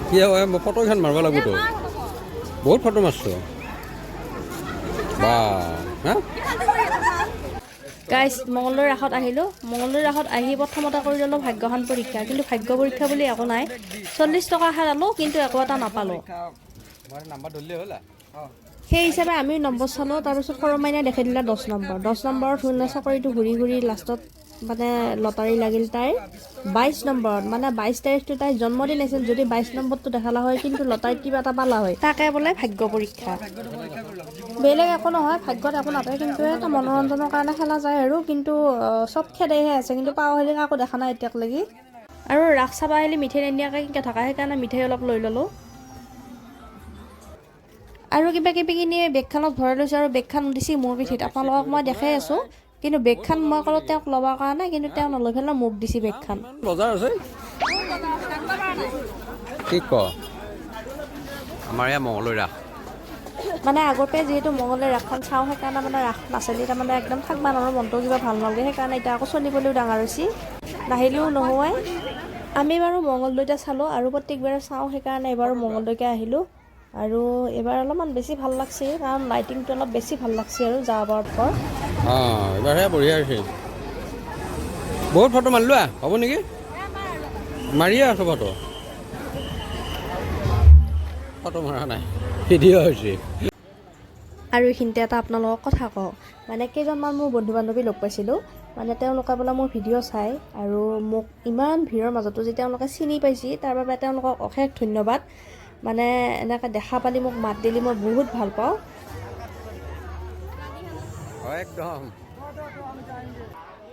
কি হয়, মই ফটোকেইখন মাৰিব লাগিবতো। বহুত ফটো মাৰছোঁ বা হা। গাইজ, মঙলদৈ ৰাসত আহিলোঁ। মঙলদৈ ৰাসত আহি প্ৰথমতে কৰি ল'লোঁ ভাগ্যখন পৰীক্ষা। কিন্তু ভাগ্য পৰীক্ষা বুলি একো নাই। 40 টকা খেদালোঁ, কিন্তু একো এটা নাপালোঁ। নাম্বাৰ ধৰিলে হ'ল। সেই হিচাপে আমিও নম্বৰ চালোঁ। তাৰপিছত সৰু মাইনাই দেখাই দিলে 10 নম্বৰ। 10 নম্বৰত শূন্য চাকৰিটো ঘূৰি ঘূৰি লাষ্টত মানে লটাৰী লাগিল তাইৰ 22 নম্বৰত। মানে 22 তাৰিখটো তাইৰ জন্মদিন আছিল। যদি 22 নম্বৰটো দেখালা হয়, কিন্তু লটাৰীত কিবা এটা পালা হয়। তাকে বোলে ভাগ্য পৰীক্ষা। বেলেগ একো নহয়, ভাগ্যত একো নাপায়, কিন্তু এটা মনোৰঞ্জনৰ কাৰণে খেলা যায় আৰু। কিন্তু চব খেদাইহে আছে, কিন্তু পাৱ হ'লে কাকো দেখা নাই এতিয়ালৈকে। আৰু ৰাস চাব আহিলে মিঠাই নিনিয়াকৈ কেনেকৈ থাকা? সেইকাৰণে মিঠাই অলপ লৈ ল'লোঁ আৰু কিবা কিবি কিনি বেগখনত ভৰাই লৈছোঁ। আৰু বেগখন দিছে মোৰ পিঠিত। আপোনালোকক মই দেখাই আছোঁ। কিন্তু বেগখন মই ক'লোঁ তেওঁক ল'বৰ কাৰণে, কিন্তু তেওঁ নলৈ পেলাই মোক দিছে বেগখন। বজাৰ আছে কি ক, আমাৰ ইয়াত মঙলদৈ ৰাস। মানে আগৰ পৰাই যিহেতু মঙলদৈ ৰাসখন চাওঁ, সেইকাৰণে মানে ৰাস নাচালি তাৰমানে একদম থাকিব নোৱাৰোঁ, মনটো কিবা ভাল নালাগে। সেইকাৰণে এতিয়া আকৌ চলিবলৈও ডাঙৰ হৈছে, নাহিলেও নহয়। আমি বাৰু মঙলদৈতে চালোঁ আৰু প্ৰত্যেকবাৰে চাওঁ, সেইকাৰণে এইবাৰো মঙলদৈকে আহিলোঁ। আৰু এইবাৰ অলপমান বেছি ভাল লাগছে, কাৰণ লাইটিংটো অলপ বেছি ভাল লাগছে আৰু যোৱাবাৰত পৰ। অঁ, এইবাৰহে বঢ়িয়া হৈছে। বহুত ফটো মাৰিলোঁ। হ'ব নেকি? মাৰিয়ে আছোঁ ফটো। ফটো মৰা নাই, ভিডিঅ' হৈছে। আৰু এইখিনিতে এটা আপোনালোকক কথা কওঁ। মানে কেইজনমান মোৰ বন্ধু বান্ধৱী লগ পাইছিলোঁ, মানে তেওঁলোকে বোলে মোৰ ভিডিঅ' চায় আৰু মোক ইমান ভিৰৰ মাজতো যে তেওঁলোকে চিনি পাইছে, তাৰ বাবে তেওঁলোকক অশেষ ধন্যবাদ। মানে এনেকৈ দেখা পালি মোক মাত দিলি মই বহুত ভাল পাওঁ। অঁ, একদম।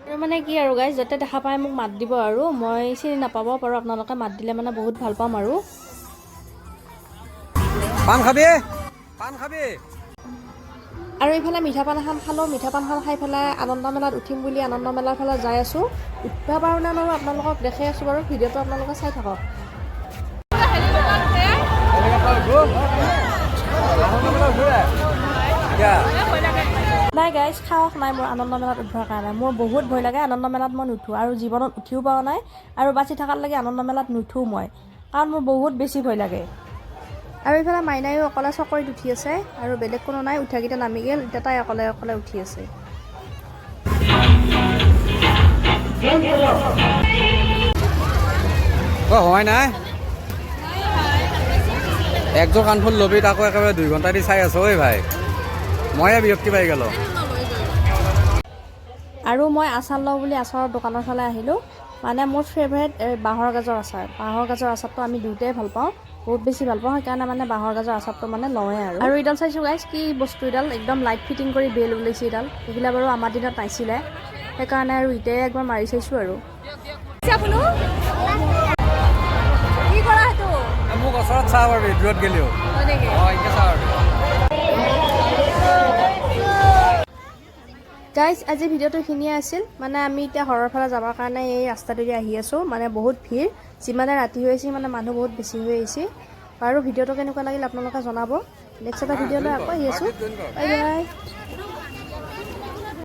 আৰু মানে কি আৰু গাইজ, য'তে দেখা পায় মোক মাত দিব আৰু মই চিনি নাপাব পাৰোঁ, আপোনালোকে মাত দিলে মানে বহুত ভাল পাম আৰু। পাণ খাবি? পাণ খাবি? আৰু এইফালে মিঠা পান এখন খালোঁ। মিঠা পানখন খাই পেলাই আনন্দ মেলাত উঠিম বুলি আনন্দ মেলাৰ ফালে যাই আছোঁ। উঠিব পাৰোঁ নে নোৱাৰোঁ আপোনালোকক দেখাই আছোঁ বাৰু। ভিডিঅ'টো আপোনালোকে চাই থাকক। আনন্দ মেলা ঘূৰে। নাই গাইজ, সাহস নাই মোৰ আনন্দ মেলাত উঠিবৰ কাৰণে। মোৰ বহুত ভয় লাগে। আনন্দ মেলাত মই নুঠোঁ আৰু জীৱনত উঠিও পোৱা নাই আৰু বাচি থকাৰ লৈকে আনন্দ মেলাত নুঠোঁ মই, কাৰণ মোৰ বহুত বেছি ভয় লাগে। আৰু এইফালে মাইনাইও অকলে চকৰিত উঠি আছে আৰু বেলেগ কোনো নাই। উঠাকেইটা নামি গ'ল, এতিয়া তাই অকলে অকলে উঠি আছে। অ, হোৱাই নাই। একযোৰ কাণফুল ল'বি, তাকো একেবাৰে 2 ঘণ্টা দি চাই আছ। ঐ ভাই, ময়ে বিৰক্তি পাই গ'লো। আৰু মই আচাৰ লওঁ বুলি আচাৰৰ দোকানৰ ফালে আহিলোঁ। মানে মোৰ ফেভৰেট বাঁহৰ গাজৰ আচাৰ। বাঁহৰ গাজৰ আচাৰটো আমি দুয়োটাই ভাল পাওঁ, বহুত বেছি ভাল পাওঁ। সেইকাৰণে মানে বাঁহৰ গাজৰ আচাৰটো মানে লওঁৱে আৰু। আৰু এইডাল চাইছোঁ গাইছ, কি বস্তু এইডাল! একদম লাইট ফিটিং কৰি বেল ওলাইছে এইডাল। এইগিলা বাৰু আমাৰ দিনত নাছিলে, সেইকাৰণে আৰু এতিয়াই একবাৰ মাৰি চাইছোঁ। আৰু কি কৰা সেইটো? মোক ওচৰত চাব পাৰবি দূৰত গ'লেও। অঁ, এনেকৈ চাব পাৰবি। গাইজ, আজি ভিডিঅ'টো এইখিনিয়ে আছিল। মানে আমি এতিয়া ঘৰৰ ফালে যাবৰ কাৰণে এই ৰাস্তাটোদি আহি আছোঁ। মানে বহুত ভিৰ, যিমানে ৰাতি হৈ আহিছে মানে মানুহ বহুত বেছি হৈ আহিছে। বাৰু, ভিডিঅ'টো কেনেকুৱা লাগিল আপোনালোকে জনাব। নেক্সট এটা ভিডিঅ' লৈ আকৌ আহি আছোঁ। Bye bye.